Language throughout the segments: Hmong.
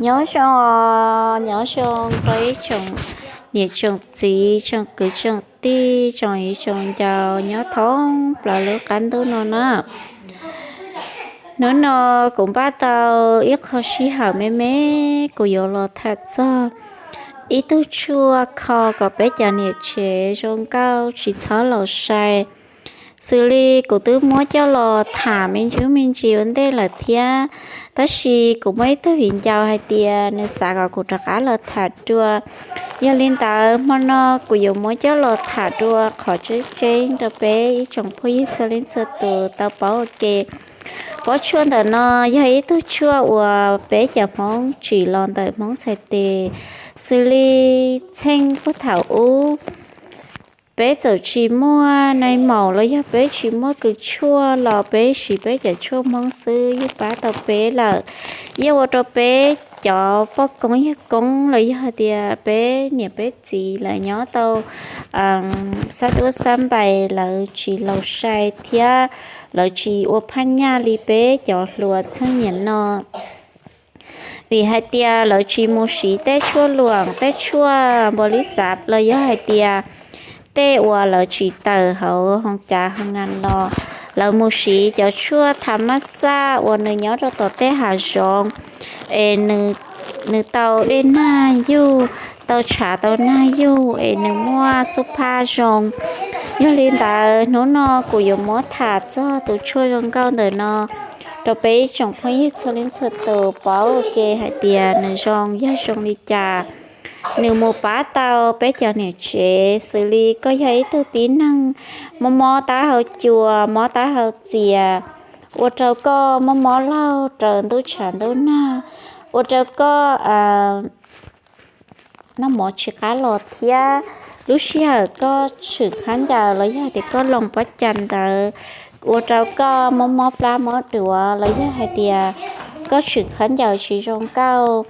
Nyob zoo, nyob zoo rau ib tsoom niam tsoom txiv, tsoom kwv tsoom tij, tsoom viv tsoom ncaus nyob thoob plaws lub qab ntuj no na. Hnub no kuv npaj tau ib qho sij hawm me me, kuv yuav los tham txog ib tug tshuaj kho kom peb cov niam tsev zoo nkauj tsis txhob laus sai. Xws li kuv twb muab coj los tham me ntsis me ntsis ua ntej lawm thiab, tab sis kuv muaj ib tug viv ncaus hais tias nws xav kom kuv rov qab los tham dua. Yog li ntawd hmo no kuv yuav muab coj los tham dua qhov tseeb tseeb rau peb ib tsoom phooj ywg txhua leej txhua tus tau paub ua ke. Pob tshuaj ntawm no yog ib tug tshuaj uas peb cov Hmoob tsim los ntawm Hmoob txhais tes, xws li txheej puag thaum ub peb txawm tsis muaj nai maum los yog peb tsis muaj kws tshuaj los peb siv peb cov tshuaj Hmoob xwb yeej pab tau peb lawm. Yeej ua rau peb cov poj koob yawg koob los yog hais tias peb niam peb txiv lawv nyob tau xab duab xab npais, lawv tsis laus sai thiab lawv tsis ua phaj nyaj li peb cov hluas txheej niam no. Vim hais tias lawv tsis mus siv tej tshuaj luam, tej tshuaj npau li xav los yog hais tias tej uas lawv tsim tawm hauv hoo cav hoo ngas los, lawv mus siv cov tshuaj tham mab xaj uas nws nyob rau tom tej hav zoov, es nws tau dej nag yug, tau tshav tau nag yug es nws muaj xub phaj zoo. Yog li ntawd hnub no kuv yuav muab tham txog tus tshuaj zoo nkauj ntawm no rau peb ib tsoom phooj ywg txhua leej txhua tus paub ua ke hais tias nws zoo yog zoo li cas. Nws mus pab tau peb cov niam tsev, xws li koj yog ib tug tib neeg mob mob taub hau cua, mob taub hau txias, ua rau koj mob mob laug rau ntuj tshav ntuj nag, ua rau koj noj mov tsis qab los thiab lub sij hawm koj tshwm khaub ncaws los yog tias koj loos pob cas ntawd ua rau koj mob mob plab mob duav los yog hais tias koj tshwm khaub ncaws tsis zoo nkauj,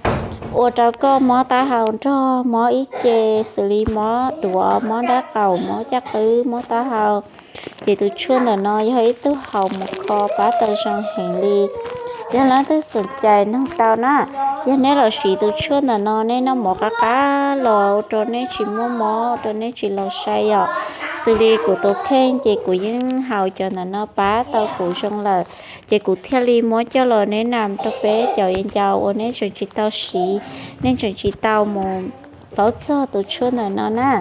ua rau koj mob taub hau nrog mob ib ce, xws li mob duav, mob nraub qaum, mob caj qwb, mob taub hau, ces tus tshuaj ntawm no yog ib tug haus mus kho pab tau zoo heev li. Yog leej twg xom cai nug tau na, yog neb los siv tus tshuaj ntawm no nej noj mov qab qab los ua rau neb tsis muaj mob, ua rau neb tsis laus sai yom. Xws li kuv tus kheej ces kuv yeej haus cov ntawm no pab tau kuv zoo lawm, ces kuv thiaj li muab coj los neb nam rau peb cov viv ncaus uas neb tseem tsis tau siv, nej tseem tsis tau mus paub txog tus tshuaj ntawm no na.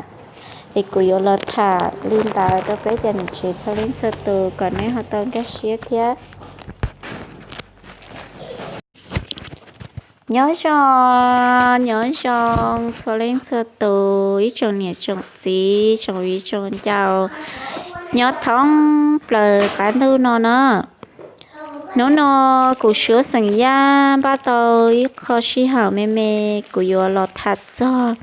Es kuv yuav los tham li ntawd rau peb cov niam tsev txhua leej txhua tus kom neb ho tau nkag siab thiab. Nyob zoo, nyob zoo txhua leej txhua tus, ib tsoom niam tsoom txiv, tsoom viv tsoom ncaus nyob thoob plaws qab ntuj no na. Hnub no kuv Suav xeem Yaj npaj tau ib qho sij hawm me me, kuv yuav los tham txog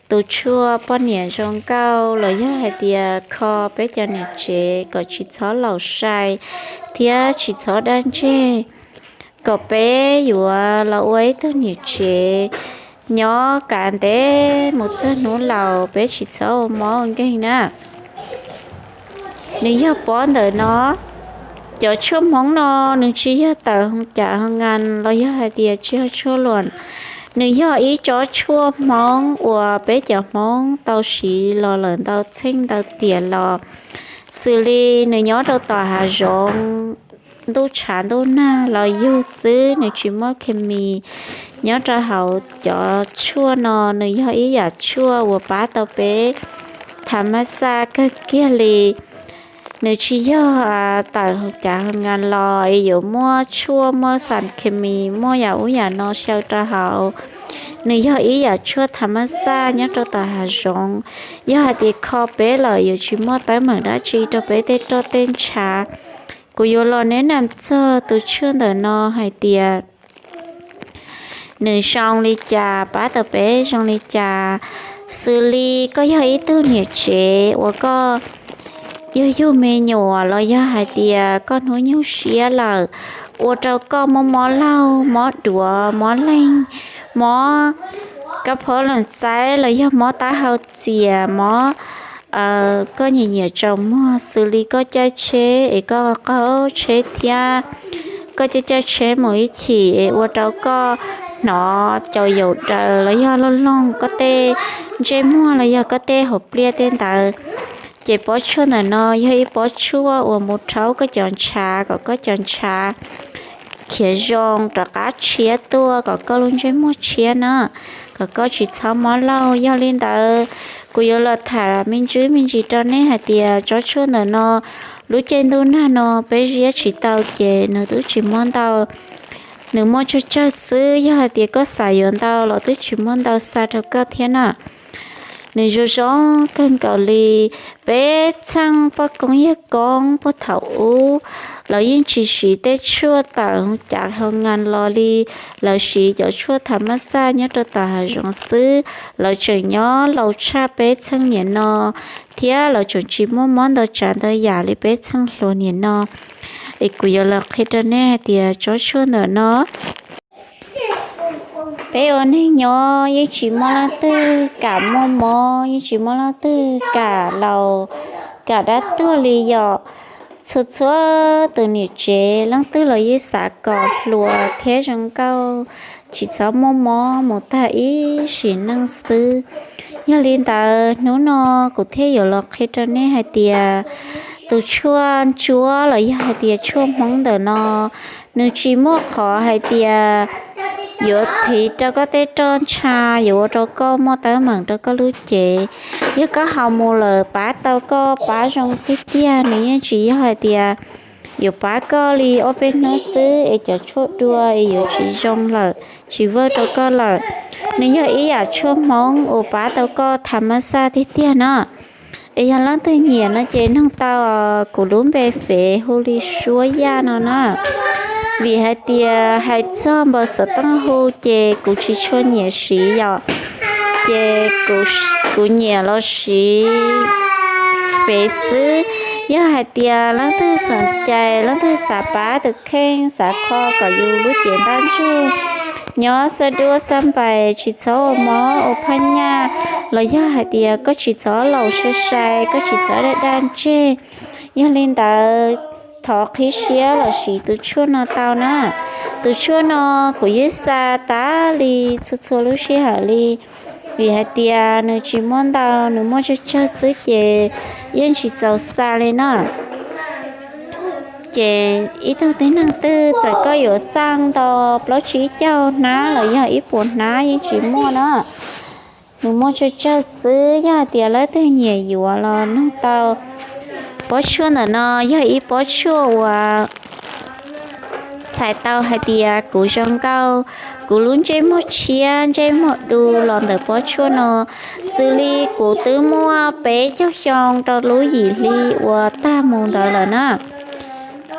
tus tshuaj poj niam zoo nkauj los yog hais tias kho peb cov niam tsev kom tsis txhob laus sai thiab tsis txhob daj ntseg, kom peb yuav los ua ib tug niam tsev nyob kav ntev mus txog hnub laus peb tsis txhob ua mob ua nkeeg na. Nws yog pob ntawm no, cov tshuaj Hmoob no nws tsis yog tawm hoo cas hoo ngas los yog hais tias tsis yog tshuaj luam, nws yog ib tsob tshuaj Hmoob uas peb cov Hmoob tau siv los lawm ntau txheej ntau tiam los, xws li nws nyob rau tom hav zoov, ntuj tshav ntuj nag los yug xwb, nws tsis muaj khes mis nyob rau hauv cov tshuaj no, nws yog ib yam tshuaj uas pab tau peb tham mab xaj kawg kiag li. Nws tsis yog tawm hoo cas hoo ngas los es yuav muaj tshuaj muaj xam khes mis muaj yam ub yam no xyaw rau hauv. Nws yog ib yam tshuaj tham mab xaj nyob rau tom hav zoov. Yog hais tias kho peb lawm yuav tsis muaj teeb meem dab tsi rau peb tej roj tej ntshav. Kuv yuav los neb nam txog tus tshuaj ntawm no hais tias nws zoo li cas, pab tau peb zoo li cas. Xws li koj yog ib tug niam tsev uas koj yug yug me nyuam los yog hais tias koj hnub nyoog siab lawm, ua rau koj mob mob laug, mob duav, mob leeg, mob kab phob lees xaib los yog mob taub hau txias, mob koj nyiam nyiam tsaus muag, xws li koj caij tsheb es koj qaug tsheb thiab koj caij caij tsheb mus ib chim es ua rau koj hnov caum yaum daws los yog loog loog koj tej ntsej muag los yog koj tej hauv pliaj tej ntawd. Ces pob tshuaj ntawm no yog ib pob tshuaj uas mus rhaub koj cov ntshav kom koj cov ntshav khiav zoo rov qab tshiab tuaj kom koj lub ntsej muag tshiab na, kom koj tsis txhob mob laug. Yog li ntawd, kuv yuav los tham me ntsis me ntsis rau nej hais tias tsob tshuaj ntawm no, lub caij ntuj nag no peb ziab tsis tau ces nws twb tsis muab ntau, nws muaj tsawg tsawg xwb. Yog hais tias koj xav yuav ntau los twb tsis muaj ntau xa rau koj thiab na. Nws zoo zoo kawg nkaus li. Peb txheej poj koob yawg koob puag thaum ub, lawv yeej tsis siv tej tshuaj tawm cav hoo ngas los li. Lawv siv cov tshuaj tham mab xaj nyob rau tom hav zoov xwb. Lawv tseem nyob laus tshaj peb txheej niam no, thiab lawv tseem tsis muaj mob ntau tsav ntau yam li peb txheej hluas niam no. Es kuv yuav los qhia rau nej hais tias tsob tshuaj ntawm no, peb ua neeg nyob yeej tsis muaj leej twg kam muaj mob, yeej tsis muaj leej twg kam laus, kam dab tuag li yom. Txhua txhua tus niam tsev leej twg los yeej xav kom hluas thiab zoo nkauj, tsis txhob muaj mob mus tag ib sim neej xwb. Yog li ntawd, hnub no kuv thiaj yuav los qhia rau nej hais tias tus tshuaj ntsuab los yog hais tias tshuaj Hmoob ntawm no, nws tsis muaj qhov hais tias yuav phiv rau koj tej roj ntsha, yuav ua rau koj muaj teeb meem rau koj lub cev. Yog koj haus mus lawm pab tau koj pab zoo tiag tiag, nws yeej tsis yog hais tias yuav pab koj li ob peb hnub xwb es cov tshuaj dua es yuav tsis zoo lawm, tsis vawj rau koj lawm. Nws yog ib yam tshuaj Hmoob uas pab tau koj tham mab xaj tiag tiag na. Es yog leej twg nyiam no ces noog tau kuv lub npe fev hu li Suab Yaj no na. Vim hais tias hais txog npawb xov tooj hu ces kuv tsis tshua nyiam siv yom, ces kuv nyiam los siv fev xwb. Yog hais tias leej twg xoom cai, leej twg xav pab tus kheej, xav kho kom yus lub cev ntaj ntsug, nyob xab duab xab npais, tsis txhob ua mob ua phaj nyaj, los yog hais tias koj tsis txhob laus sai sai, koj tsis txhob daj daj ntseg, yog li ntawd thov qhib siab los siv tus tshuaj no tau na. Tus tshuaj no kuv yeej xa tas li txhua txhua lub sij hawm li, vim hais tias nws tsis muaj ntau, nws muaj tsawg tsawg xwb ces yeej tsis txaus xa li na. Ces ib tug tib neeg twg txawm koj yuav xaj ntau plaub tsib caug hnab los yog ib puas hnab yeej tsis muaj na. Nws muaj tsawg tsawg xwb, yog hais tias leej twg nyiam yuav los noog tau. Pob tshuaj ntawm no yog ib pob tshuaj uas txhais tau hais tias kuv zoo nkauj, kuv lub ntsej muag tshiab ntsej muag du los ntawm pob tshuaj no, xws li kuv twb muaj peb caug xyoo rau lub yim hli uas tag mus ntawd lawm na.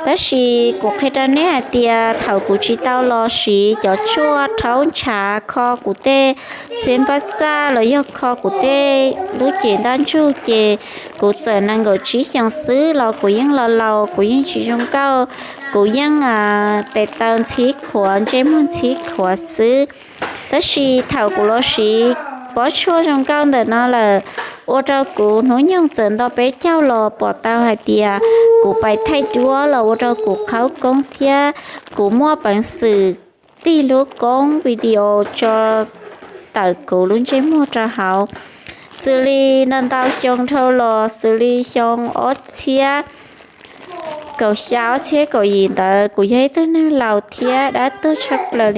Tab sis kuv qhia rau nej hais tias thaum kuv tsis tau los siv cov tshuaj rhaub ntshav kho kuv tej xiab npaj xaj los yog kho kuv tej lub cev ntaj ntsug ces kuv txawm nees nkaum tsib xyoos xwb los kuv yeej los laus, kuv yeej tsis zoo nkauj, kuv yeej tes taw ntxhib khuav, ntsej muag ntxhib khuav xwb. Tab sis thaum kuv los siv pob tshuaj zoo nkauj ntawm no lawm, ua rau kuv hnub nyoog txawm nto peb caug los pom tau hais tias kuv pais thaij duab los ua rau kuv qhaub koob thiab kuv muaj peev xwm tig lub koob video tso tawm kuv lub ntsej muag rau hauv. Xws li ntau ntau xyoo dhau los, xws li xyoo ob txhiab kaum xya ob txhiab kaum yim ntawd, kuv yog ib tug neeg laus thiab dab tuag tshaj plaws li.